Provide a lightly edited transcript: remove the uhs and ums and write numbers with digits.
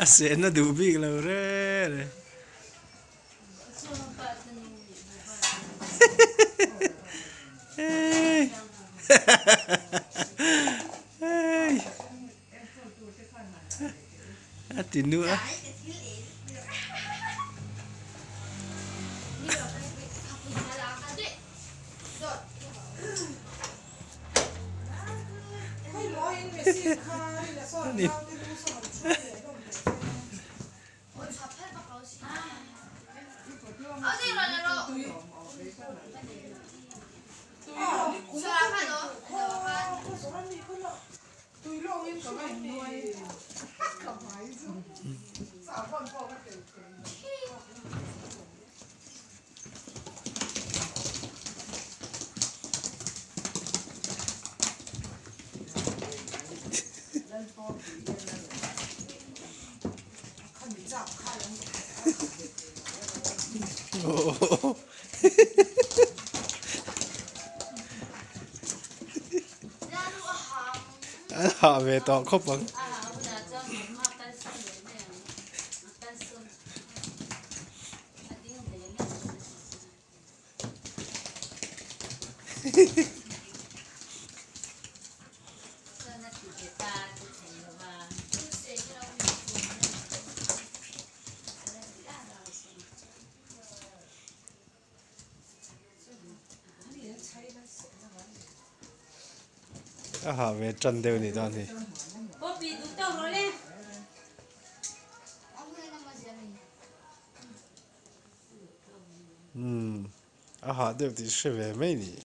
A sehna duh bik lo re re. A ti nu a. An hah ve tawh khawp ang. A hah ve tan deuh a nih dawn hi. Umm a hah deuh tih hre ve mai ni.